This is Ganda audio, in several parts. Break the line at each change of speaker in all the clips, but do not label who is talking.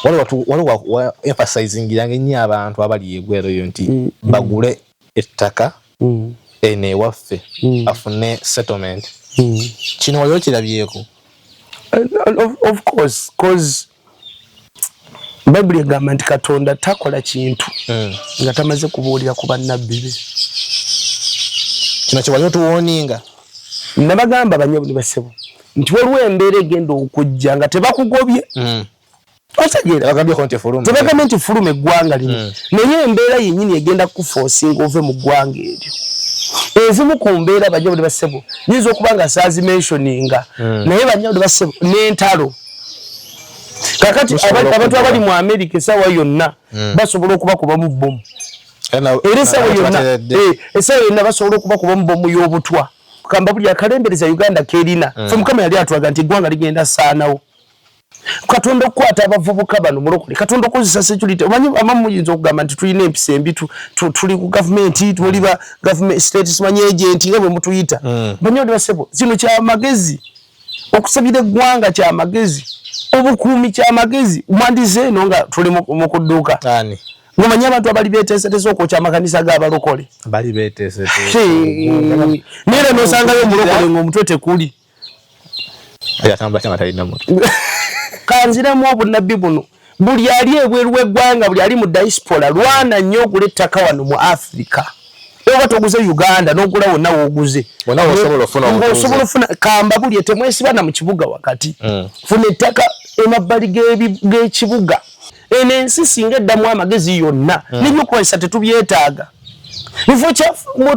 Waliwo emphasizingiranga ennyo abantu abali ebweru eyo nti bagule ettaka eno ewaffe, bafune settlement. Kino wali okirabyeko?
Of course, 'cause Bayibuli egamba nti Katonda takola kintu nga tamaze kubuulira ku bannabbi be.
Kino kyewali otuwarninga.
Nabagamba, bannyabo ne bassebo, nti waliwo embeera egenda okujja nga tebakugobye. Otegeera?
Tebagambyeko nti fuluma.
Tebagambye nti fuluma eggwanga lino, naye embeera yennyini egenda kukuforcinga ove mu ggwanga eryo. Ezimu ku mbeera, bannyabo ne bassebo, nyinza okuba nga saazimentioninga, naye bannyabo ne bassebo, n'entalo kakati
Musobola
abantu
okugoba.
abali mu America essaawa yonna basobola okubakubamu bomu. Era essaawa yonna
bateredde.
Essaawa yonna basobola okubakubamu bomu y'obutwa. Kamba buli akalembereza Uganda kerina, fe Mukama yali atulaga nti eggwanga ligenda saanawo. Katonda okukwata abavubuka bano mulokole, Katonda okukozesa security. Omanyi, abamu muyinza okugamba nti tulina empisa embi, tuli ku gavumenti, tuli ba government state simanyi agent nga bwe mutuyita. Bannyabo ne bassebo, kino kyamagezi okusabira eggwanga, kyamagezi obukuumi, kyamagezi mwandize eno nga tuli mu kudduka.
Ani?
Ngomanyi abantu abali beteeseteese okwokya amakanisa g'abalokole.
Bali beteeseteese.
Naye era n'osangayo omulokole ng'omutwe tekuli.
Yatambula kyanga talina mutwe.
Kanziremu obunnabbi buno: buli ali ebweru w'eggwanga, buli ali mu diaspora, lwana nnyo ogula ettaka wano mu Africa. Oba toguze Uganda, n'ogula wonna w'oguze.
Wonna w'osobola ofuna obutuuze.
Ng'osobola ofuna. Kamba bulye temwesiba na mu kibuga wakati. Funa ettaka emabbali g'ekibuga. Eno ensi singa eddamu amagezi yonna, n'ebyokulwanyisa tetubyetaaga. Bifo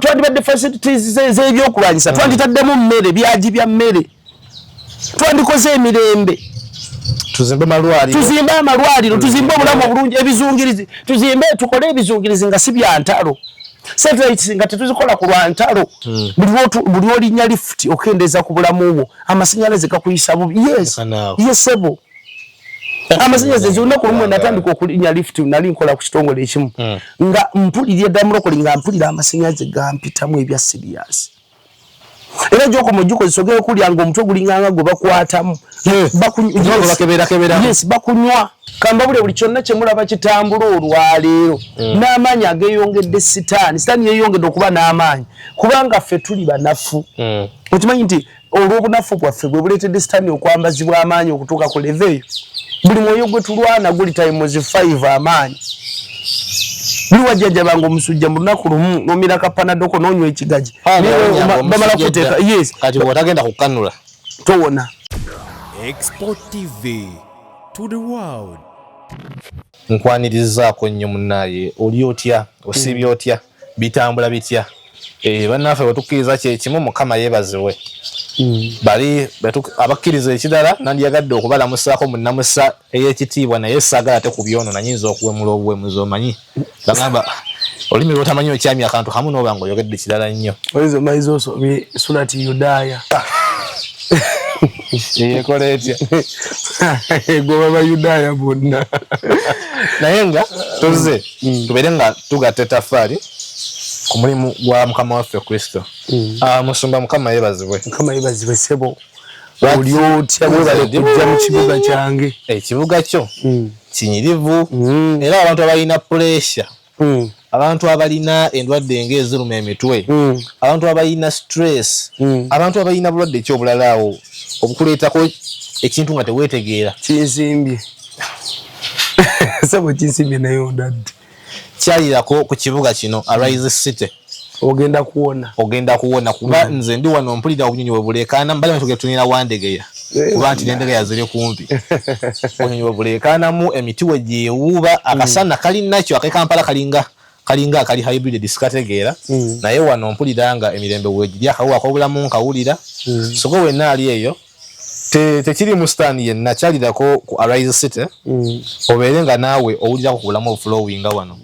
twandibadde facilities z'ebyokulwanyisa, twanditaddemu mmere, byagi bya mmere, twandikoze emirembe.
Tuzimbe malwaliro.
Tuzimbe amalwaliro, tuzimbe obulamu obulungi, ebizungirizi tuzimbe, tukole ebizungirizi nga si bya ntalo, satellites nga tetuzikola ku lwa ntalo. Buli olinnya lift okendeeza ku bulamu bwo, amasanyalaze gakuyisa bubi. Yes.
Leka naawe.
Yes sebo, amasanyalaze. Olunaku lumu natandika okulinnya lift, nali nkola ku kitongole ekimu, nga mpulira eddamulokoli, nga mpulira amasanyalaze gampitamu ebya serious. Era gyokoma ogikozesa, ogenda okulya nga omutwe gulinganga gwe bakwatamu.
Yes. Bakeberakebera.
Yes, bakunywa. Kamba buli kyonna kyemulaba kitambula olwaleero n'amaanyi ageyongedde, sitaani yeyongedde okuba n'amaanyi kubanga ffe tuli banafu. Okimanyi nti olw'obunafu bwaffe bwe buleetedde sitaani okwambazibwa amaanyi okutuuka ku level eyo? Buli mwoyo gwe tulwana guli times 5 amaanyi. Buli wajjajjabanga omusujja mu lunaku lumu, n'omira ka Panadol ko, n'onywa ekigaji.
Ah,
Naye
nawonyanga
bamala
omusujja
kuteeka
edda.
Yes.
Kati bw'otagenda kukanula
towona.
Export TV to the world.
Nkwanirizaako nnyo munnaaye. Oli otya? Osiibye otya? Bitambula bitya? Bannaffe bwe tukkiriza kyekimu, Mukama yeebazibwe. Bali abakkiriza ekirala, nandyagadde okubalamusaako mu nnamusa ey'ekitiibwa, naye saagala te kubyonona, nyinza okuwemula obuwemuzi. Omanyi bagamba olulimi lwotamanyi okyamya akantu kamu n'oba nga oyogedde kirala nnyo.
Oyinza omayiza osomye Surati Yudaaya.
Eyekola etya?
Egoba Bayudaaya bonna.
Naye nga tuzze tubeere nga tugatta ettaffaali ku mulimu gwa Mukama waffe Kristo. Ah, musumba, Mukama yeebazibwe.
Mukama yebazibwe sebo. Oli otya? Webale kujja mu kibuga kyange.
Ekibuga kyo kinyirivu, era abantu abalina pressure, abantu abalina endwadde ng'eziruma emitwe, abantu abalina stress, abantu abalina bulwadde ki obulala awo obukuleetako ekintu nga teweetegeera.
Kinsimbye sebo, kinsimbye, naye ondadde.
Kyalirako ku kibuga kino, Arise City.
Ogenda kuwona.
Ogenda kuwona, kuba nze ndi wano mpulira obunyonyi bwe buleekaana. Mbali tuge tunira Wandegeya, kuba nti n'Endegeya ziri kumpi. Obunyonyi bwe buleekaanamu, emiti we gyewuuba, akasana kali nakyo ak'e Kampala kalinga akali hybrid, sikategeera. Naye wano mpulira nga emirembe weegiri, akawuka ak'obulamu nkawulira. Sogo wenna ali eyo, tekiri mu sitaani yenna, kyalirako ku Arise City, obeere nga naawe owulirako ku bulamu obuflowinga wano.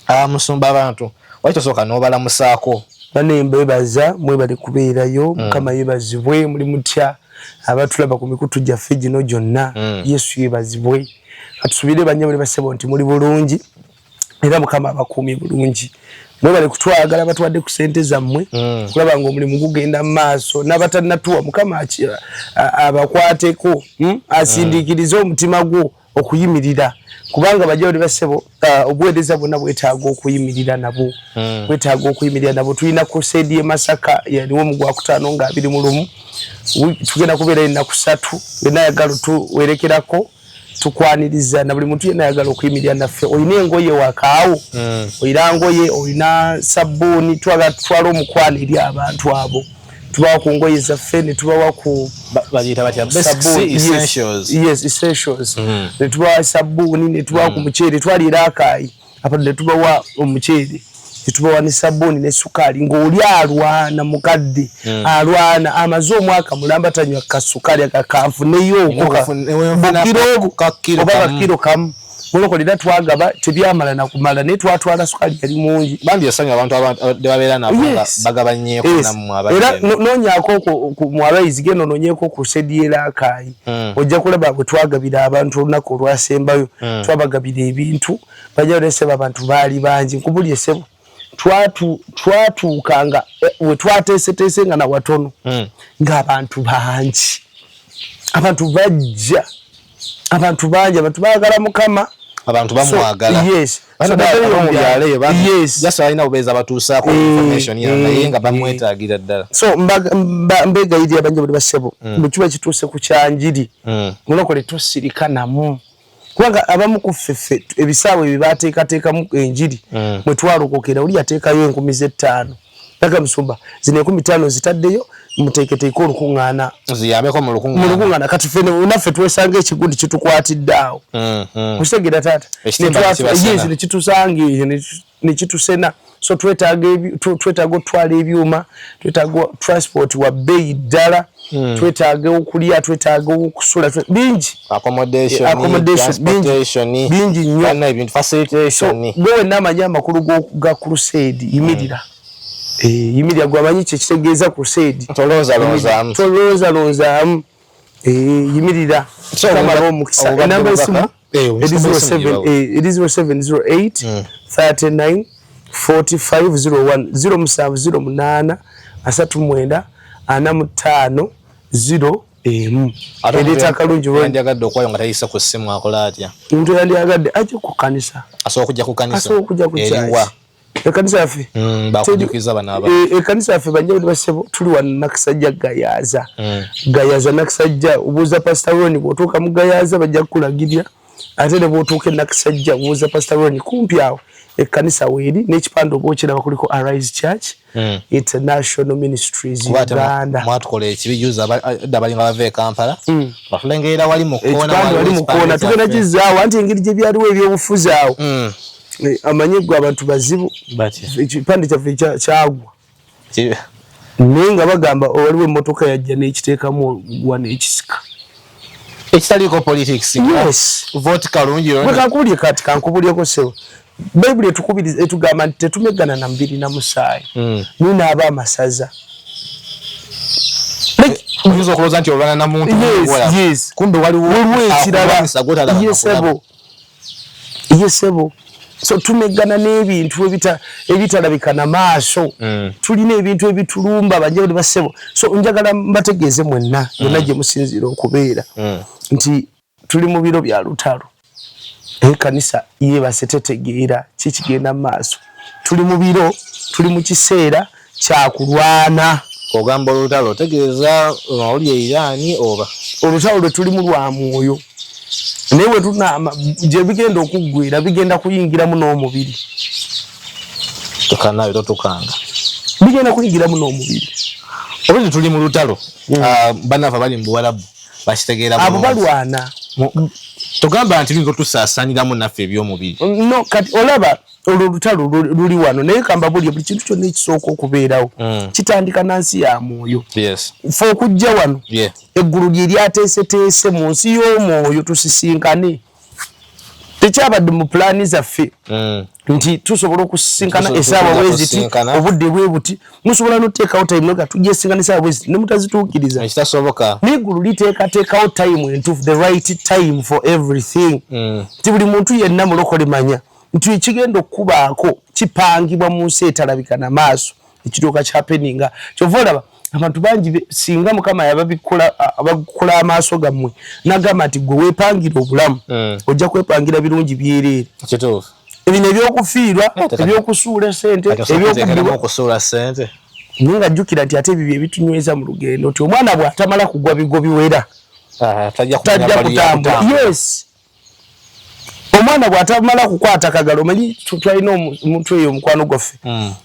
Ah, musumba, abantu wali tosooka n'obalamusaako?
Bane mbebaza, mwebale kubeerayo. Mukama yebazibwe. Muli mutya abatulaba ku mikutu gyaffe gino gyonna? Yesu yebazibwe. Katusubire, bannyabo ne bassebo, nti muli bulungi era Mukama abakuumye bulungi. Mwebale kutwagala, batwadde ku sente zammwe kulaba nga omulimu gugenda mu maaso. N'abatannatuwa, Mukama abakwateko, Asindiikirize omutima gwo. Okuyimirira, kubanga bajja basebo, obuweereza bwonna bwetaaga okuyimirira nabo. Bwetaaga okuyimirira nabo. Tulina crusade ye Masaka, yaliwo mu gwakutaano nga 21. Tugenda kubeera ennaku 3. Yenna ayagala tuwerekerako, tukwaniriza na buli muntu yenna ayagala okuyimirira naffe. Olina engoye wakaawo, olina ngoye, olina sabbuuni, twagala tutwale omukwano eri abantu abo. Tubawa ku ngoye zaffe, ne tubawa ku
Bagiyita batya? Basics,
sabbuuni. Yes,
essentials.
Yes, essentials. Ne tubawa sabbuuni, ne tubawa ku muceere. Twaliira akaayi abantu, ne tubawa omuceere, ne tubawa ne sabbuuni ne sukaali. Ng'oli alwana, mukadde alwana, amaze omwaka mulamba tanywa kasukaali akakanfuneyo bukiro
Kakiro
oba
kamu.
Kakiro kamu. Mulokolera, twagaba, tebyamala nakumala, naye twatwala sukaali yali mungi.
Bambi essanyu abantu abadde babeera nabo nga bagabanyeeko nammwe abali
Era
eno.
Noonyaako mu Arise, genda onoonyeeko ku sediera akaayi, ojja kulaba bwe twagabira abantu olunaku olwasembayo. Twabagabira ebintu, bajja nesebo, abantu baali bangi. Nkubulye sebo, twatuuka nga we twateeseteese nga nawatono, ng'abantu bangi, abantu bajja, abantu bangi, abantu baagala Mukama.
Abantu bamwagala.
Yes.
Bano
So,
abo mu byalo eyo
Yes.
just balina obubeezi abatuusaako information ya naye nga bamwetaagira ddala.
So mbegayirira banja buli basebo, bwe kiba kituuse ku kyanjiri, mulokole tosirika namu, kubanga abamu ku ffe ffe ebisaawe ebyo bateekateekamu enjiri mwe twalokokera. Oli yateekayo 5000, naga, "Musumba, zino 50,000 zitaddeyo, muteeketeeke olukuŋŋaana."
Ziyambeko mu
Mu
lukuŋŋaana.
lukuŋŋaana. Kati ffe naffe twesanga ekigundi kitukwatidde awo. Okitegeera, taata?
Ekitimba nekibasena.
Yes, nekitusanga eyo, nekitusena. So twetaaga okutwala ebyuma, twetaaga transport wa bbeeyi ddala, twetaaga okulya, twetaaga okusula, bingi.
Accommodation,
Accommodation, bingi.
transportation,
Bingi nnyo.
Banna ebintu,
So
facilitation.
gwe wenna amanyi amakulu ga crusade, yimirira. Yimirira gwe amanyi kyekitegeeza crusade.
Toloozaloozaamu.
Toloozaloozaamu. Yimirira.
So,
Kamala omukisa.
obubadde
Enamba
bubaka?
esimu eri
Esimu
07
gibawo.
eri 0708 39 45 01, 0708 39 45 01.
Ate omuntu
Ereeta akalungi lwoni.
Yandyagadde okuwayo nga tayise ku ssimu, akola atya?
Omuntu yandyagadde ajje ku kanisa.
Asobola okujja ku kanisa?
Asobola okujja ku
Eriwa?
church, ekanisa yaffe.
Bakujukiza bano aba
Ekanisa yaffe, banjawulo basebo, tuli wano Nakisajja, Gayaza. Gayaza Nakisajja, obuuza Pastor Ron. Bw'otuuka mu Gayaza bajja kukulagirira, ate ne bw'otuuka e Nakisajja obuuza Pastor Ron, kumpi awo ekkanisa weeri n'ekipande oba okiraba, kuliko Arise Church International Ministries
Kuba ate
Uganda.
Mwatukola ekibi juzi, edda balinga bava e Kampala, batulengerera wali mu kkoona.
Ekipande
Waliwo
wali mu
ekipande
kkoona, tugenda
kyaffe.
kizaawo, anti engeri gye byaliwo ebyobufuzi awo, amanyi gwe abantu bazibu.
Batya?
Ekipande kyaffe kyagwa, naye nga bagamba waliwo emmotoka yajja n'ekiteekamu oguwa n'ekisika.
Ekitaliiko politics.
Yes.
Vote kalungi.
Bwe kankubulye kati, kankubulyeko ssebo, Bayibuli etukubiriza, etugamba nti tetumegana na mubiri na musaayi, naye n'aba amasaza.
Oyinza okulowooza nti olwana na muntu
Yes,
mulala.
yes.
Kumbe waliwo
Waliwo ekirala.
akulwanyisa gw'otalaba
Ye
nakulaba.
ssebo, ye ssebo. So tumegana n'ebintu ebitalabika na maaso. Tulina ebintu ebitulumba, banjawulo bassebo. So njagala mbategeeze mwenna yonna gye musinziira okubeera nti tuli mu biro bya lutalo. Ekkanisa yeebase, tetegeera kikigenda mu maaso. Tuli mu biro, tuli mu kiseera kyakulwana.
Ogamba olutalo, otegeeza oli e Iraani oba?
Olutalo lwe tulimu lwa mwoyo, naye bwe tunaama gye bigenda okuggwera, bigenda kuyingiramu n'omubiri.
Tukanabe totukanga.
Bigenda kuyingiramu n'omubiri.
Olwedde tuli mu lutalo. Ah, bannaffe abali mu Buwalabu bakitegeera
Abo
bulungi.
balwana.
Togamba nti biyinza otusaasaaniramu naffe ebyomubiri?
No, kati olaba olwo olutalo luli wano, naye kamba buli kintu kyonna ekisooka okubeerawo kitandika nansi ya mwoyo. Fe okujja wano, eggulu lye lyateeseteese mu nsi y'omwoyo tusisinkane. Tekyabadde mu pulaani zaffe nti tusobola okusisinkana
Tusobola
esaawa bweziti,
okusisinkana.
obudde bwe buti. Musobola noteekawo time nga tujja esaawa bweziti ne mutazituukiriza.
Ekitasoboka.
N'eggulu liteekateekawo time entuufu, the right time for everything, nti buli muntu yenna mulokole manya nti ekigenda okubaako kipangibwa mu nsi etalabika na maaso, ekiryoka kyahappeninga. Kyova olaba Abantu bangi singa Mukama yababikkula abaggula amaaso gammwe n'agamba nti gwe weepangira obulamu, ojja kwepangira birungi byereere.
Kituufu.
Ebino ebyokufiirwa, ebyokusuula sente,
ebyokusuula sente,
naye nga jjukira nti ate ebyo bye bitunyweza mu lugendo, nti omwana bw'atamala kugwa bigo biwera
tajja
kutambula. Yes, omwana bw'atamala kukwata kagalo. Omanyi twalina omuntu eyo omukwano gwaffe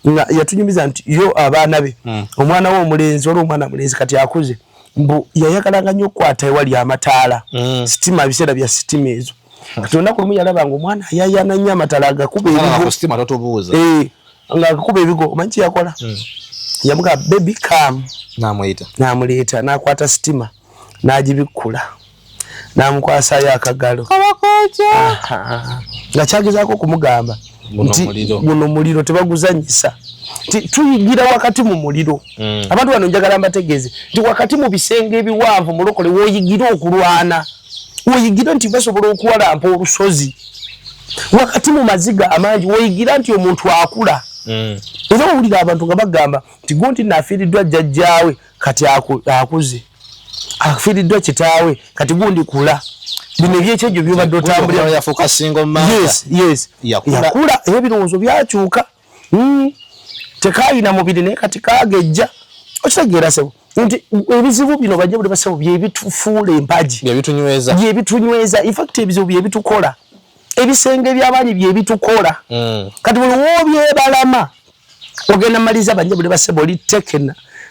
nga yatunyumiza nti yo abaana be, omwana we omulenzi, waliwo omwana mulenzi kati akuze, mbu yayagalanga nnyo okukwata ewali amataala, sitima, biseera bya sitima ezo. Kati olunaku lumu yalaba nga omwana ayayana nnyo amataala agakuba ebigo, nga agakuba ebigo. Omanyi kyeyakola? Yamugamba, "Baby, come."
Namuyita.
Namuleeta, nakwata sitima n'agibikkula, n'amukwasayo akagalo, nga kyagezaako okumugamba nti guno muliro tebaguzanyisa, nti tuyigira wakati mu muliro. Abantu bano njagala mbategeeze nti wakati mu bisenge ebiwanvu, mulokole, woyigira okulwana, woyigira nti basobola okuwalampa olusozi. Wakati mu maziga amangi woyigira nti omuntu akula. Era owulira abantu nga bagamba nti gundi naafiiriddwa jjajjaawe, kati akuze, afiiriddwa kitaawe, kati gundi kula. Bino ebyekyejo byobadde otambulira.
Yafuuka single mother.
Yes, yakula era ebirowoozo byakyuka. Tekayina mubiri naye kati kagejja. Okitegeera sebo nti ebizibu bino, bajja buli basebo, byebitufuula empagi.
Byebitunyweza.
Byebitunyweza. In fact ebizibu byebitukola, ebisenge ebyamaanyi byebitukola. Kati buli wobyebalama ogenda maliza, bajja buli basebo, oli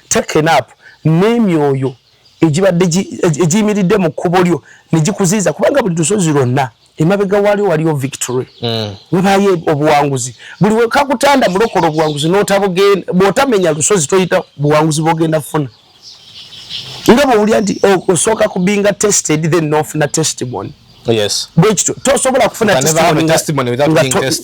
taken up n'emyoyo egibadde egiyimiridde mu kkubo lyo ne gikuziiza, kubanga buli lusozi lwonna emabega waliwo waliyo victory, webaayo obuwanguzi. Buli wekakutanda mulokola obuwanguzi n'otabugenda, bw'otamenya lusozi toyita buwanguzi bwogenda kufuna. Nga bwowulira nti osooka kubinga tested, then nofuna testimony. Bwekityo tosobola kufuna
testimony.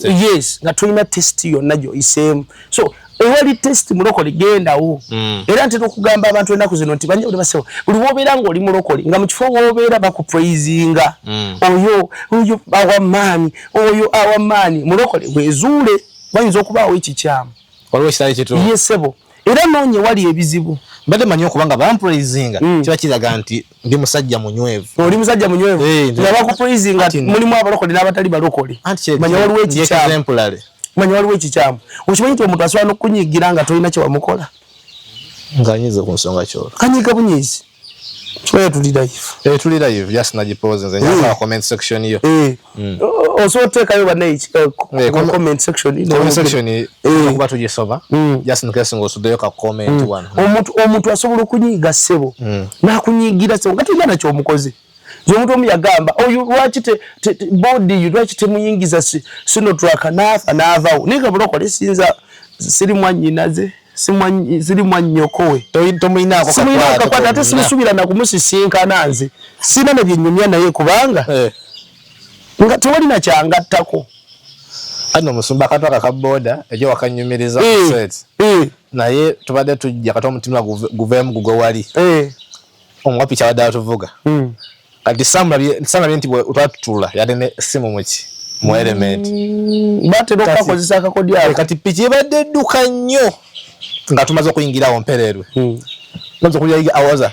Yes, nga tolina test yonna gyoyiseemu. So ewali test, mulokole, gendawo. Era ntera okugamba abantu ennaku zino nti banye basebo, buli wobeera ng'oli mulokole nga mu kifo wobeera bakupraisinga, oyo oyo awamaanyi, oyo awamaanyi, mulokole wezuule, bayinza okubaawo ekikyamu.
Waliwo ekitali kituufu.
Ye ssebo, era noonye wali ebizibu.
Mbadde manyi okuba nga bampraisinga kiba kiraga nti ndi musajja munywevu.
Oli musajja munywevu nga bakupraisinga, mulimu abalokole n'abatali balokole, manya waliwo ekikyamu, manya waliwo ekikyamu. Okimanyi nti omuntu asobola n'okukunyigira nga tolina kyewamukola?
Nga nyize ku nsonga kyolo.
Kanyiga bunyizi. Kibaye tuli live.
Eh, tuli live, just nagipause nze nyaka comment section yo.
Eh. Osobola oteekayo banne comment section.
Comment section kuba tugisoma. Just in case ng'osuddeyo ka comment wano.
Omuntu asobola okunyiiga ssebo. N'akunyiigira ssebo nga tolina nakyomukoze. Omuntu omu yagamba oyo lwaki body lwaki temuyingiza Sinotruk n'afa n'avaawo, naye nga bulokole sinza siri mwannyinaze, siri mwannyoko we.
Tomuyinaako.
Kakwate, ate simusuubira nakumusisinkana, nze sina na byennyumya naye kubanga nga tewali nakyangattako.
Ano musumba akantu aka ka boda ekyo wakanyumiriza set, naye tubadde tujja kati omutima guveemu gugwe wali omuwapi kyabadde atuvuga. Kati samulabye nti twatutula yadde ne simu muki mu helmet.
Batera okukakozesa akakodyo ako.
Kati piki ebadde edduka nnyo nga tumaze okuyingirawo mpererwe, maze okulya awoza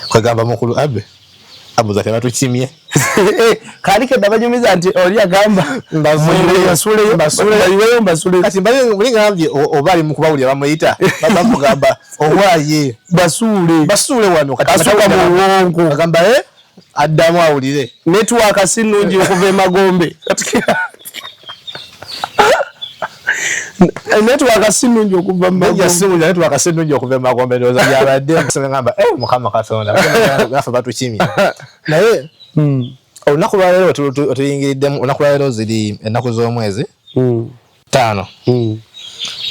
kwegamba mukulu abe abuza tebatukimye.
Kaali ke nabanyumiza nti oli agamba
mbasuleyo,
mbasuleyo.
Kati mbali oba ali mukubawulira bamuyita bamugamba owaaye.
Basuule.
Basuule wano.
Kasuka mu luwonko.
Agamba addamu awulire.
Network si nnungi okuva emagombe, network si nnungi okuva
mumagombe. Network si nnungi okuva emagombe. Ndowooza byabadde ngamba Mukama Katonda naffe batukimye. Naye olunaku lwaleero otuyingiriddemu, olunaku lwaleero ziri ennaku z'omwezi 5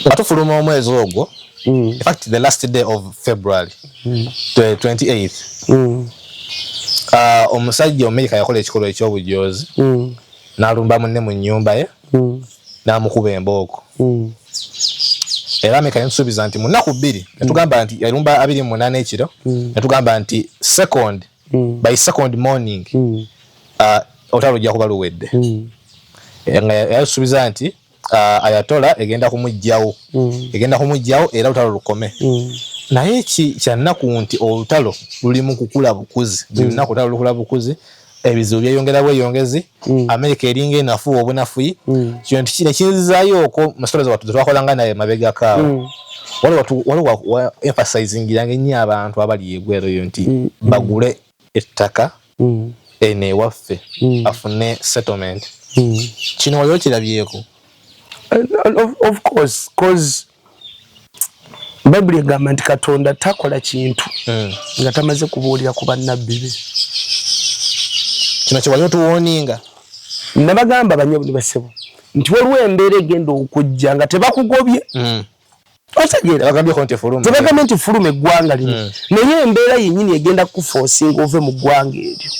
nga tufuluma omwezi ogwo, in fact the last day of February 28th, omusajja Omumerika yakola ekikolwa ekyobujozi n'alumba munne mu nnyumba ye n'amukuba embooko. Era Amerika netusuubiza nti mu nnaku 2, netugamba nti yalumba 28 ekiro, netugamba nti second by second morning olutalo lujja kuba luwedde. Nga yasuubiza nti Ayatollah egenda kumugjawo, egenda kumugjawo era olutalo lukome. Naye kyannaku nti olutalo luli mu kukula bukuzi, buli lunaku olutalo lukula bukuzi, ebizibu byeyongera bweyongezi. America eringa enafuwa obunafuyi. Kino nekinzizaayo okwo mu stories watu zetwakolanga naye mabegako awo, waliwo emphasizingiranga ennyo abantu abali ebweru eyo nti bagule ettaka eno ewaffe, afune settlement. Kino wali okirabyeko?
Of course, cause Bayibuli egamba nti Katonda takola kintu nga tamaze kubuulira ku bannabbi be.
Kino kyewali otuwarninga.
Nabagamba, banyabo ne basebo, nti waliwo embeera egenda okujja nga tebakugobye. Otegeera?
Bagambyeko nti fuluma.
Tebagambye nti fuluma eggwanga lino, naye embeera yennyini egenda kukuforcinga ove mu ggwanga eryo.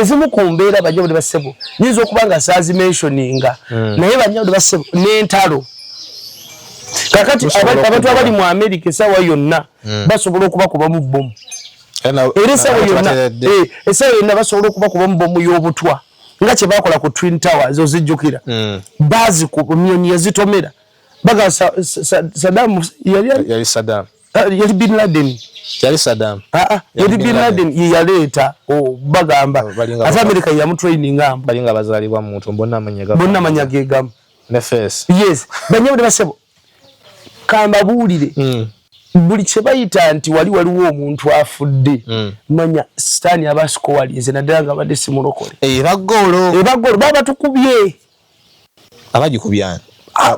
Ezimu ku mbeera, banyabo ne basebo, nyinza okuba nga saazimentioninga, naye banyabo ne basebo, n'entalo kakati abantu abali mu America essaawa yonna basobola okubakubamu bomu, era essaawa yonna basobola okubakubamu bomu y'obutwa nga kye bakola ku Twin Towers, ozijjukira? Baazikuba emyonyi yazitomera baga Saddam
yali yali Saddam.
Yali Bin Laden.
Yali Saddam.
Yali Bin Laden ye yaleeta bagamba ate America yamutraininga mbu.
Balinga bazaalibwa muntu, bonna amanya
bonna amanya gegamu.
Ne face.
Yes, banyabo ne basebo, kambabuulire, buli kye bayita nti wali waliwo omuntu afudde, manya Sitaani aba sikowalinze, naddala nga abadde simulokole.
Eba goolo.
Eba goolo, baba tukubye.
Abagikubyani?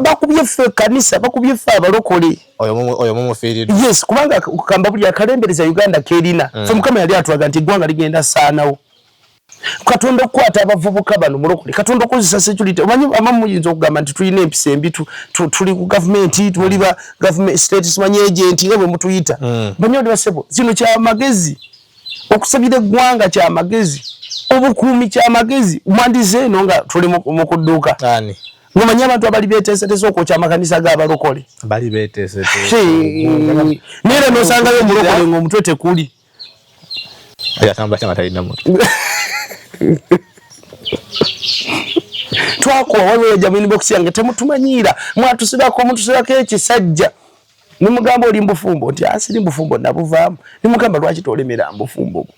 Bakubye ffe ekkanisa, bakubye ffe abalokole.
Oyo mumufiiriddwa.
Yes, kubanga kamba buli akalembereza Uganda kerina, ffe Mukama yali atulaga nti eggwanga ligenda saanawo. Katonda okukwata abavubuka bano, mulokole, Katonda okukozesa security. Omanyi abamu muyinza okugamba nti tulina empisa embi, tuli ku gavumenti, tuli ba government state simanyi agent nga bwe mutuyita. Banyo basebo, kino kyamagezi okusabira eggwanga, kyamagezi obukuumi, kyamagezi mwandize eno nga tuli mu kudduka.
Ani?
Ngomanyi abantu abali beteeseteese okwokya amakanisa g'abalokole.
Bali beteeseteese.
Naye era nosangayo omulokole ng'omutwe tekuli.
Atambula kyanga talina mutwe.
Twakuwa, waliwo yajja mu inbox yange, temutumanyiira, mwatusibako, mutusibako ekisajja. Nimugamba, oli mbufumbo? Nti asiri mbufumbo, nabuvaamu. Nimugamba, lwaki tolemera mbufumbo bwo?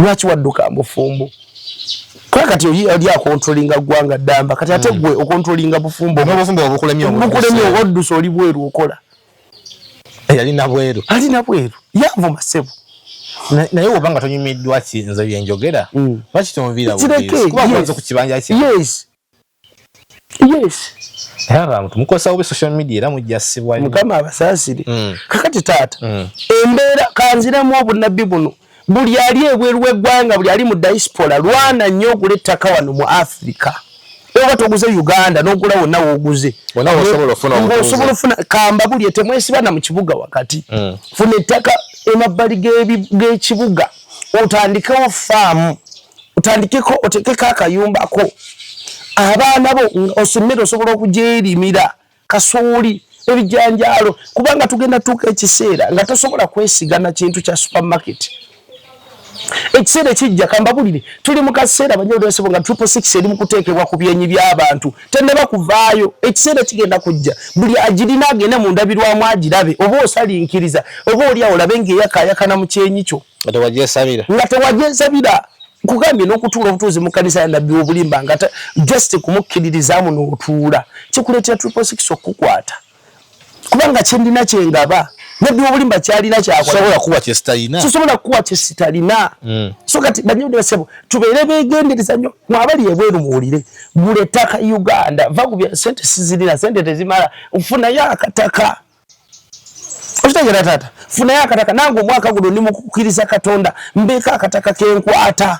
Lwaki wadduka mbufumbo? Kuba kati oli acontrollinga ggwanga ddamba, kati ate gwe ocontrollinga bufumbo.
N'obufumbo obukulemye.
Bukulemye, odduse, oli bweru okola.
Yalina bweru.
Alina bweru, yanvuma ssebo.
Naye oba nga tonyumiddwa ki nze byenjogera, lwaki tonviira?
Kireke.
Kuba gwanze ku kibanja kye.
Yes.
Naye abantu mukozesa bubi social media era mujja ssibwa nnyo.
Mukama abasaasire. Kakati taata, embeera kanziramu obunabbi buno: buli ali ebweru w'eggwanga, buli ali mu diaspora, lwana nnyo ogula ettaka wano mu Africa. Oba toguze Uganda, n'ogula wonna w'oguze.
Wonna w'osobola ofuna obutuuze.
Ng'osobola ofuna. Kamba buli temwesiba na mu kibuga wakati. Funa ettaka emabbali g'ekibuga, otandikewo faamu, otandikeko, otekeko akayumbako, abaana bo osomere, osobola okugyerimira kasooli, ebijanjaalo, kubanga tugenda tuuka ekiseera nga tosobola kwesiga na kintu kya supermarket. Ekiseera ekijja, kambabulire, tuli mu kaseera, banyolesebo, nga 666 eri mu kuteekebwa ku byenyi by'abantu, tennaba kuvaayo. Ekiseera kigenda kujja, buli agirina agende mu ndabirwamu agirabe, oba osalinkiriza, oba oli awo olabe ng'eyakaayakana mu kyenyi kyo.
Nga tewagyesabira.
Nga tewagyesabira. Nkugambye, n'okutuula obutuuzi mu kkanisa ya nabbi w'obulimba nga just kumukkiririzaamu n'otuula, kikuleetera 666 okukukwata, kubanga kyendina kyengaba, nabbi w'obulimba kyalina kyakola.
Sobola kuwa kyesitalina.
Sisobola kukuwa kyesitalina. So kati banyude basebo, tubeere begendereza nnyo. Mwabali ebweru muwulire, gula ettaka Uganda, va ku bya sente sizirina, sente tezimala, funayo akataka. Okitegeera taata? Funayo akataka. Nange omwaka guno ndi mukukkiriza Katonda mbeeko akataka kenkwata.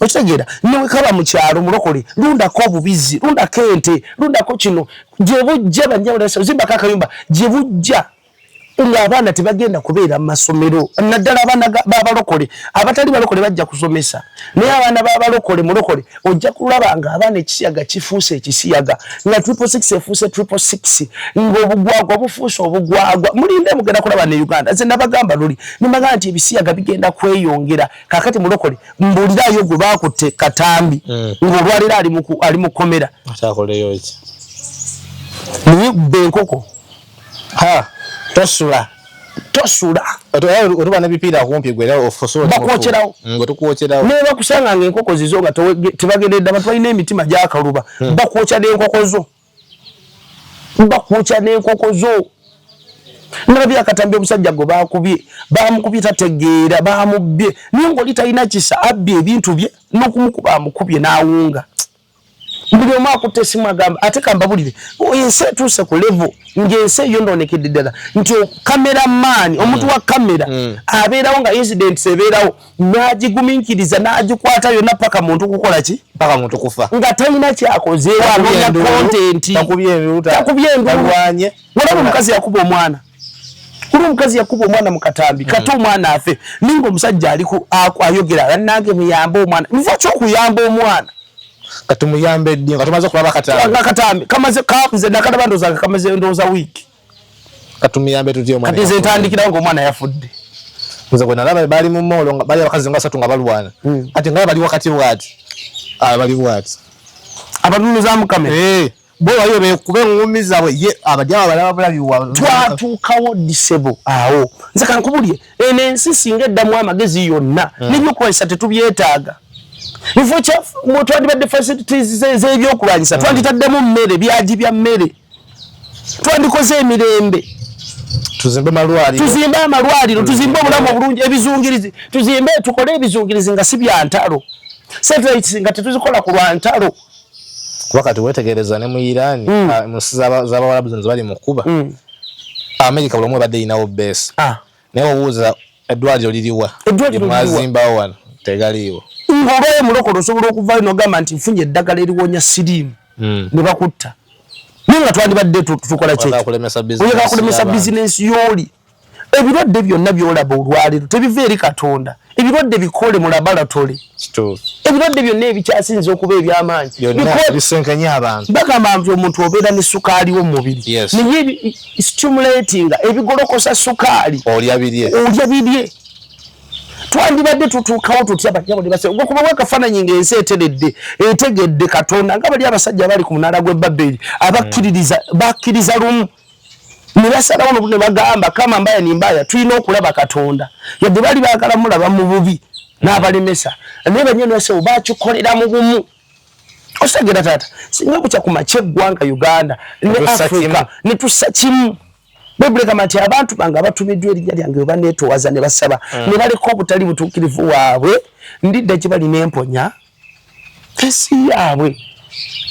Okitegeera? Newekaba mu kyalo, mulokole, lundako obubizi, lundako ente, lundako kino. Gye bujja, banyawulasa, ozimbako akayumba. Gye bujja ng'abaana tebagenda kubeera mu masomero, naddala abaana b'abalokole. Abatali balokole bajja kusomesa, naye abaana b'abalokole, mulokole, ojja kulaba nga abaana ekisiyaga kifuuse ekisiyaga, nga 666 efuuse 666, ng'obugwagwa bufuuse obugwagwa. Mulinde, mugenda kulaba ne Uganda. Nze nabagamba luli, nimagamba nti ebisiyaga bigenda kweyongera. Kakati mulokole, mbuulirayo gwe bakutte katambi ng'olwaleero ali mu komera.
Akyakoleyo ki?
Naye bba enkoko.
Ha, tosula.
Tosula.
Otuba n'ebipiira kumpi gwe era osobola
Bakwokerawo.
Nga tukwokerawo.
Naye bakusanga nga enkoko zizo nga tebagendedde, abantu balina emitima gyakaluba. Bakwokya n'enkoko zo. Bakwokya n'enkoko zo. Nalabye akatambi omusajja gwe baakubye, baamukubye tategeera, baamubbye. Naye ng'oli talina kisa, abbye ebintu bye n'okumukuba amukubye n'awunga. Buli omu akutte essimu agamba, ate kambabulire, ensi etuuse ku level ng'ensi eyonoonekedde ddala nti cameraman, omuntu wa kamera abeerawo nga incidents ebeerawo n'agigumiikiriza n'agikwata yonna paka muntu kukola ki?
Paka muntu kufa.
Nga talina kyakozeewo, anoonya content.
Takubye enduulu.
Takubye enduulu.
Talwanye.
Walaba omukazi yakuba omwana. Kuli omukazi yakuba omwana mu katambi, kata omwana afe. Ninga omusajja ali ku ayogera, bannange muyambe omwana. Nva ki okuyamba omwana?
Katumuyambe ddi nga tumaze okulaba akatambi?
Nga akatambi kamaze, nze nakalaba ndowooza nga kamaze ndowooza wiiki.
Katumuyambe tutya omwana?
Kati nze ntandikirawo ng'omwana yafudde.
Nze bwe nalaba baali mu mall nga bali abakazi nga basatu nga balwana. Kati nga bali wakati bw'ati. Ah, bali bw'ati.
Abatunuza mu kamera.
Bo baliyo beekuba eŋŋumi zaabwe, ye abadde abo balaba bulabi wa-
Twatuukawo disebo awo. Nze kankubulye, eno ensi singa eddamu amagezi yonna, n'ebyokulwanyisa tetubyetaaga. Bifo kya mwe twandibadde facilities z'ebyokulwanyisa, twanditaddemu mmere, byagi bya mmere. Twandikoze emirembe.
Tuzimbe malwaliro.
Tuzimbe amalwaliro, tuzimbe obulamu obulungi, ebizungirizi. Tuzimbe, tukole ebizungirizi nga si bya ntalo. Satellites nga tetuzikola ku lwa ntalo.
Kuba kati weetegereza ne mu Iran, mu nsi z'Abawarabu zino ze bali mu kkuba, America buli omu ebadde erinawo base. Naye obuuza eddwaliro liriwa?
Eddwaliro liriwa?
Mwazimbawo wano, tegaliiwo.
Ng'obayo mulokole osobola okuvaayo n'ogamba nti nfunye eddagala eriwonya siriimu, ne bakutta. Naye nga twandibadde tukola ki?
Oyagala kulemesa bizinensi
Oyagala kulemesa
y'abantu.
bizinensi y'oli. Ebirwadde byonna by'olaba olwaleero tebiva eri Katonda. Ebirwadde bikole mu laboratory.
Kituufu.
Ebirwadde byonna ebikyasinze okuba eby'amaanyi.
Byonna bisenkenya abantu.
Bagamba nti omuntu obeera ne sukaali wo mu mubiri. Naye stimulating ebigolokosa sukaali.
Olya birye.
Olya birye. Twandibadde tutuukawo tutya banyabo ne basebo. Okuba wakafaananyi ng'ensi eteredde, etegedde Katonda nga bali abasajja abali ku munaala gw'e Babeli abakkiririza, bakkiriza lumu. Ne basalawo ne bagamba kama mbaya ni mbaya, tulina okulaba Katonda. Yadde bali baagala mulaba mu bubi n'abalemesa. Naye banyabo ne basebo bakikolera mu bumu. Otegeera taata, singa bukya ku makya eggwanga Uganda ne
Tussa
Africa
kimu.
ne tussa kimu. Bayibuli egamba nti abantu bange abatumiddwa erinnya lyange bwe baneetoowaza ne basaba, ne baleka obutali butuukirivu bwabwe, ndidda gye bali ne mponya ensi yaabwe.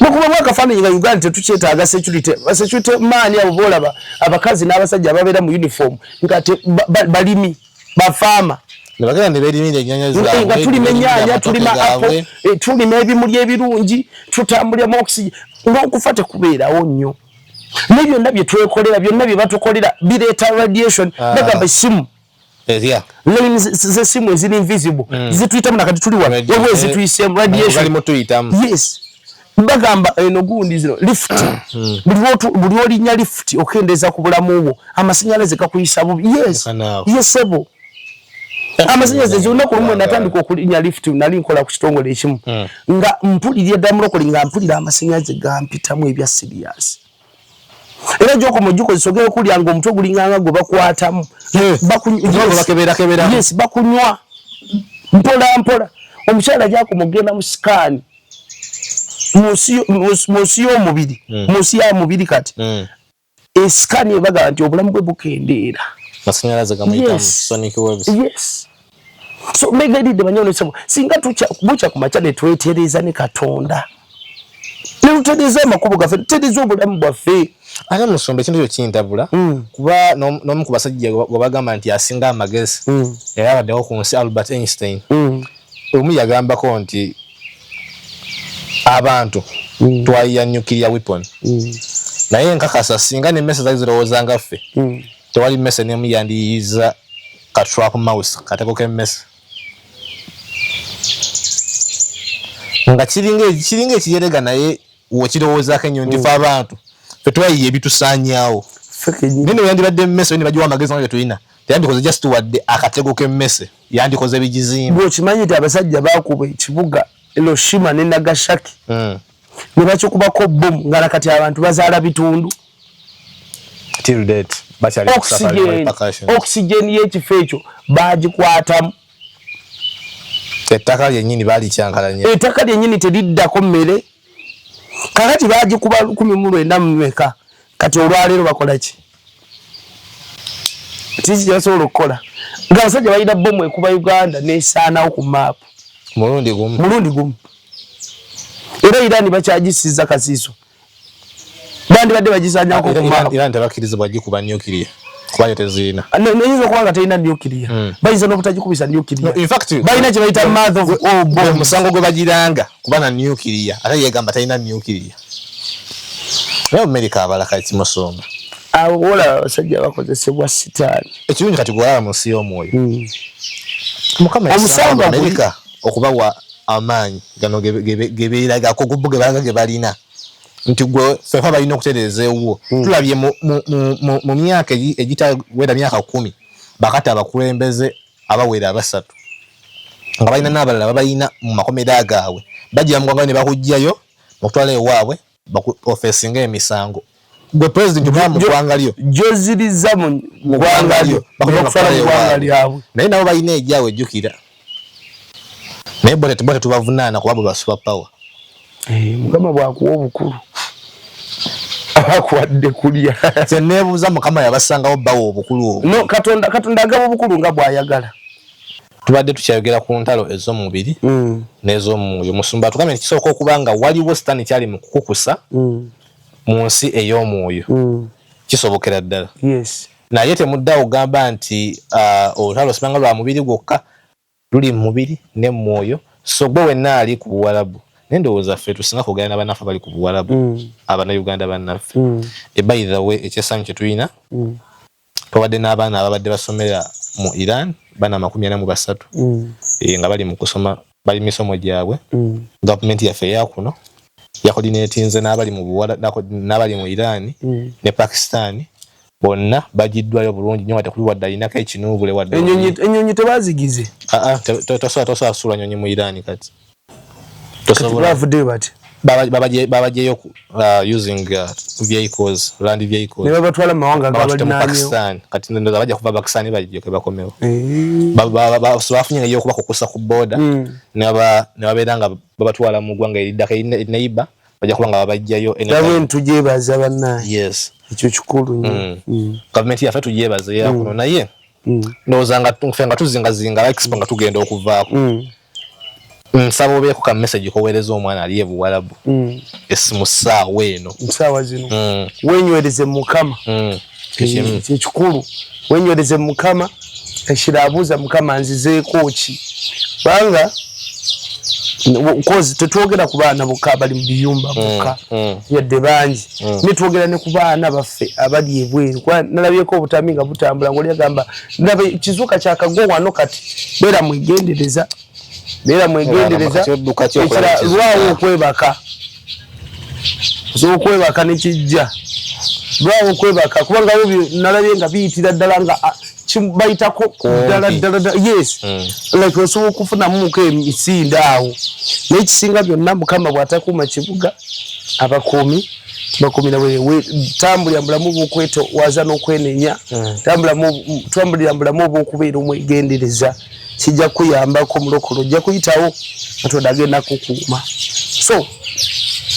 Mukubamu akafaananyi nga Uganda tetukyetaaga security. Ba security man abo boolaba abakazi n'abasajja ababeera mu uniform nga balimi, bafaama.
Ne bagenda ne beerimira ennyaanya zaabwe,
Nga tulima
ne beerimira
ennyaanya,
amatooke
tulima
gaabwe.
apple, tulima ebimuli ebirungi, tutambulira mu oxygen. Ng'okufa tekubeerawo nnyo. Ne byonna bye twekolera, byonna bye batukolera bireeta radiation. Bagamba essimu.
Erya.
Lines z'essimu eziri invisible, zituyitamu na kati tuli wano.
Radio.
Waliwo ezituyiseemu, radiation.
Bali mu tuyitamu.
Yes. Bagamba eno gundi zino lift. Buli lw'olinnya lift okendeeza ku bulamu bwo. Amasannyalaze gakuyisa bubi. Yes.
Leka naawe.
Yes, sebo. Amasannyalaze olunaku lumu natandika okulinnya lift, nali nkola ku kitongole ekimu. Nga mpulira eddala mulokole, nga mpulira amasannyalaze gampitamu ebya serious. Era gy'okoma ogikozesa ogenda okulya ng'omutwe gulinganga gwe bakwatamu.
Gwe bakeberakeberamu.
Yes, bakunywa mpola mpola. Omukyala gy'akoma okugenda mu sikaani mu nsi y'omubiri, mu nsi ya mubiri kati. Esikaani ebagamba nti obulamu bwe bukendeera.
Amasannyalaze gamuyitamu,
Yes.
sonic waves.
Yes. So mbegayiridde banyabo ne ssebo, singa bukya ku makya ne twetereeza ne Katonda. Ne tutereeza amakubo gaffe, tutereeza obulamu bwaffe.
Ate musumba ekintu ekyo kintabula, kuba n'omu ku basajja gwe bagamba nti asinga amagezi, era abaddewo ku nsi, Albert Einstein. Omu yagambako nti abantu twayiya nuclear weapon. Naye nkakasa singa n'emmese zaali zirowooza nga ffe, tewali mmese n'emu yandiyiyiza ka trap mouse, katego k'emmese. Nga kiringa ekiyerega, naye wekirowoozaako ennyo nti ffe abantu ffe twayiya ebitusaanyaawo.
Ffe kennyini.
Naye ne yandibadde emmese, ne bagiwa amagezi nga ge tulina, teyandikoze just wadde akatego k'emmese, yandikoze ebigizimba.
Bw'okimanyi nti abasajja baakuba ekibuga Hiroshima ne Nagasaki, ne bakikubako bbomu, nga nakati abantu bazaala bitundu.
Till date bakyali ku suffering
Oxygen,
repercussions.
Oxygen y'ekifo ekyo bagikwatamu.
Ettaka lyennyini balikyankalanya.
Ettaka lyennyini teriddako mmere. Kakati bagikuba 19 mumeka, kati olwaleero bakola ki? Kiki kyebasobola okukola nga abasajja balina bomu ekuba Uganda nesaanawo ku maapu?
Mulundi gumu.
Mulundi gumu. Era Iran bakyagisiza kasiiso, bandibadde bagisanyako ku maapu.
Iran tebakkirizibwa gikuba nuclear kuba yo tezirina.
Neyinza okuba nga terina nuclear, bayinza n'obutagikubisa nuclear.
No, in fact,
balina kye bayita mother of all bombs.
Omusango gwe bagiranga kuba na nuclear, ate yegamba talina nuclear. Naye America abala kati musumba.
Abo olaba abasajja bakozesebwa sitaani.
Ekirungi kati gwalaba mu nsi y'omwoyo. Mukama
Omusango
yasanga America okubawa amaanyi gano gebeeragako gubu ge balaga ge balina nti gwe ffefa balina okutereeza ewuwo. Tulabye mu myaka egitawera myaka 10 bakati abakulembeze abawera 3 nga balina n'abalala babalina mu makomera gaabwe, bajja mu ggwanga ne bakuggyayo okutwala ewaabwe ofeesinga emisango. Gwe president oba mu ggwanga lyo.
Gy'oziriza mu ggwanga lyo, bakutwala mu ggwanga lyabwe.
Naye nabo balina egyabwe, ejjukira. Naye bo tetubavunaana kuba bo ba super power.
Mukama bw'akuwa obukulu abakuwadde kulya.
Kye neebuuza, Mukama yabasangawo bawa obukulu obwo?
No, Katonda agaba obukulu nga bw'ayagala.
Tubadde tukyayogera ku ntalo ez'omubiri n'ez'omwoyo. Musumba tugambye nti kisooka okuba nga waliwo sitaani kyali mu kukukusa mu nsi ey'omwoyo. Kisobokera ddala. Naye temuddawo kugamba nti olutalo simanga lwa mubiri gwokka, luli mu mubiri ne mu mwoyo. So gwe wenna ali ku Buwarabu, naye ndowooza ffe tusinga kwogera n'abannaffe abali ku Buwarabu, Abannayuganda bannaffe. By the way, ekyessanyu kye tulina, twabadde n'abaana ababadde basomera mu Iran, baana 43, nga bali mu kusoma, bali misomo gyabwe. Gavumenti yaffe eyakuno yacoordinatinze n'abali mu Buwara, n'abali mu Iran ne Pakistan, bonna bagiddwayo bulungi nnyo nga tekuli wadde alinako ekinuubule wadde.
Ennyonyi tebazigize?
Tosobola kusuula nnyonyi mu Iran kati.
Tosobola. Bavuddeyo bati?
Babagyeyo using vehicles, land vehicles.
Ne babatwala mu mawanga
Babatutte mu
agabalinaanyewo.
Pakistan. Kati ndowooza bajja kuva Pakistan bajjoke bakomewo. Bafunye engeri y'okubakukusa ku border, ne babeera nga babatwala mu ggwanga eriddako neighbor, bajja kuba nga babajjayo anytime.
Gavumenti tugyebaza bannange. Ekyo kikulu nnyo.
Gavumenti yaffe tugyebaza eyakuno, naye ndowooza nga ffe nga tuzingazinga expo nga tugenda okuvaako. Nsaba obeeko ka message koweereza omwana ali e Buwarabu. Mu ssaawa eno.
Mu ssaawa zino. Weenywereze Mukama. Ekikulu. Weenywereze Mukama. Ekira abuuza Mukama nzizeeko ki? Kubanga kozi tetwogera ku baana bokka abali mu biyumba bokka, yadde bangi, ne twogera ne ku baana baffe abali ebweru. Kuba nalabyeko obutambi nga butambula ng'oli agamba ndaba kizuuka kyakagwa wano, kati beera mwegendereza, beera mwegendereza. Ekira lwawo okwebaka, osobola okwebaka nekijja, lwawo okwebaka, kubanga nalabye nga biyitira ddala nga bayitako ddala ddala ddala. Yes, like osobola okufunamuko emisinde awo. Naye ekisinga byonna, Mukama bw'atakuuma kibuga, abakuumi bakuumira bwereere. Tambulira mubulamu obw'okwetoowaza n'okwenenya, tambulira mubulamu obw'okubeera omwegendereza, kijja kukuyambako mulokole, ojja kuyitawo, Katonda agenda kukuuma. So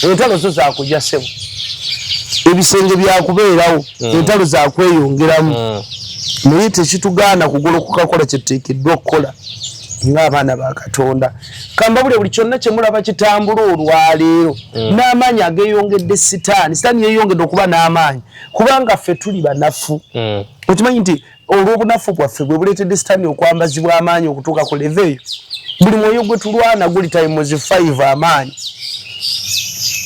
entalo zo zakujja ssebo, ebisenge byakubeerawo, entalo zakweyongeramu, naye tekitugaana kugolokoka kukola kyetuteekeddwa okukola ng'abaana ba Katonda. Kambabule buli kyonna kye mulaba kitambula olwaleero n'amaanyi ageeyongedde sitaani, sitaani yeeyongedde okuba n'amaanyi kubanga ffe tuli banafu. Okimanyi nti olw'obunafu bwaffe bwe buleetedde sitaani okwambazibwa amaanyi okutuuka ku level eyo. Buli mwoyo gwe tulwana guli times 5 amaanyi.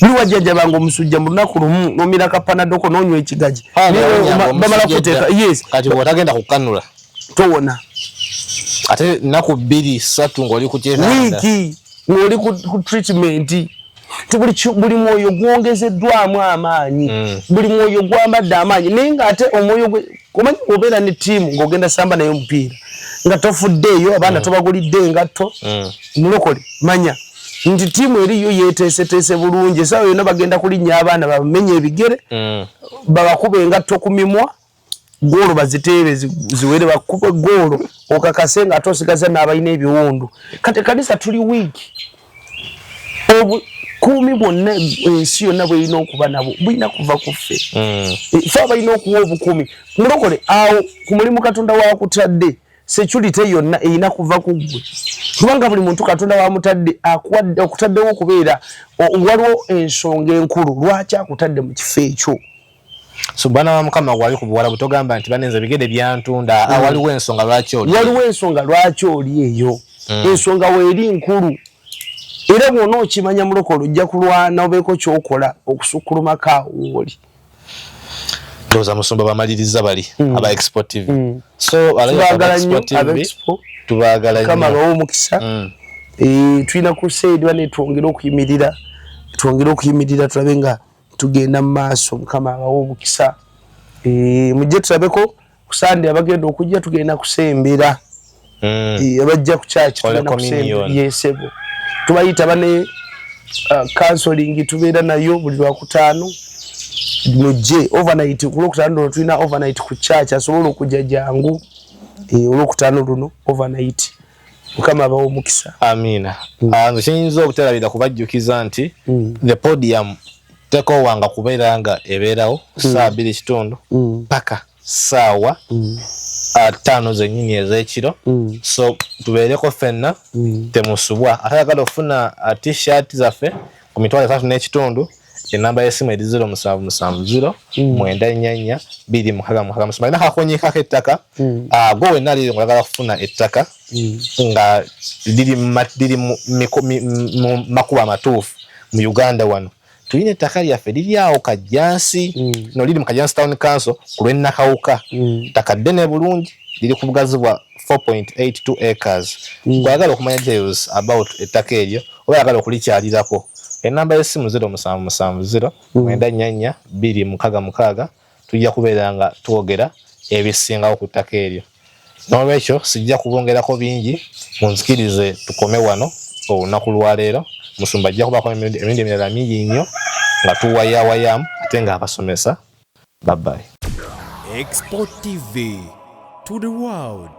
Buli wajjajjabanga omusujja mu lunaku lumu n'omira ka panadoko n'onywa ekigaji. Bamala kuteeka. Yes.
Kati bw'otagenda kukanula
towona.
Ate nnaku 2 3 ng'oli ku kyetanda.
Wiiki ng'oli ku treatment. Buli mwoyo gwongezeddwamu amaanyi. Buli mwoyo gwambadde amaanyi. Naye ng'ate omwoyo gwe omanyi obeera ne ttiimu ng'ogenda samba naye omupiira nga tofuddeeyo, abaana tobagulidde engatto. Mulokole manya Nti ttiimu eriyo yeeteeseteese bulungi, essaawa yonna bagenda kulinnya abaana babamenye ebigere, babakuba engatto ku mimwa, goolo baziteebe ziwere, bakube goolo okakase nga ate osigaza n'abalina ebiwundu. Kati ekkanisa tuli wiiki, obukuumi bwonna ensi yonna bwerina okuba nabwo bulina kuva ku ffe. Ffe abalina okuwa obukuumi. Mulokole awo ku mulimu Katonda wakutadde, security yonna erina kuva ku ggwe, kubanga buli muntu Katonda wamutadde okutaddewo okubeera, waliwo ensonga enkulu lwaki akutadde mu kifo ekyo.
So bwana wa Mukama gwali ku buwala butogamba nti banenze bigere byantunda. Waliwo ensonga lwaki oli,
waliwo ensonga lwaki oli eyo. Ensonga weeri nkulu, era bw'ona okimanya mulokole ojja kulwana obeeko kyokola okusukkulumako awo wooli.
Ndowooza musumba bamaliriza bali aba Expo TV. So
tubaagala nnyo aba Expo,
tubaagala nnyo.
Mukama abawe omukisa. Tulina crusade bane, twongere okuyimirira, twongere okuyimirira, tulabe nga tugenda mu maaso. Mukama abawe omukisa. Mujje tulabeko ku Sande, abagenda okujja tugenda kusembera. Abajja ku church tugenda kusembera yesebo, tubayita bane. Counseling tubeera nayo buli lwakutaano, mujje overnight ku lwokutaano luno. Tulina overnight ku church, asobola okujja jangu. Olwokutaano luno overnight. Mukama abawe omukisa.
Amiina. Nze kiyinza obuterabira kubajjukiza nti the podium tekowanga kubeera nga ebeerawo 2:15 paka 5:00 zennyini ez'ekiro. So tubeereko ffenna, temusubwa. Ate ayagala okufuna T-shirt zaffe ku 35,000, enamba y'essimu eri 0770 94 266. Musumba alina kakonyiikako ettaka. Gwe wenna liri ngaoyagala kufuna ettaka nga liri mu makubo amatuufu mu Uganda wano, tulina ettaka lyaffe liri awo Kajjansi. No liri mu Kajjansi Town Council ku lw'e Nakawuka. Ttaka ddene bulungi, liri ku bugazi bwa 4.82 acres. Bw'ayagala okumanya details about ettaka eryo oba ayagala okulikyalirako, enamba y'essimu 0770 94 266. Tujja kubeera nga twogera ebisingawo ku ttaka eryo. N'olwekyo sijja kubongerako bingi, munzikirize tukome wano olunaku lwaleero. Musumba ajja kubaako emirundi emirala mingi nnyo nga tuwayawayamu ate ng'abasomesa. Bye bye.
Expo TV to the world.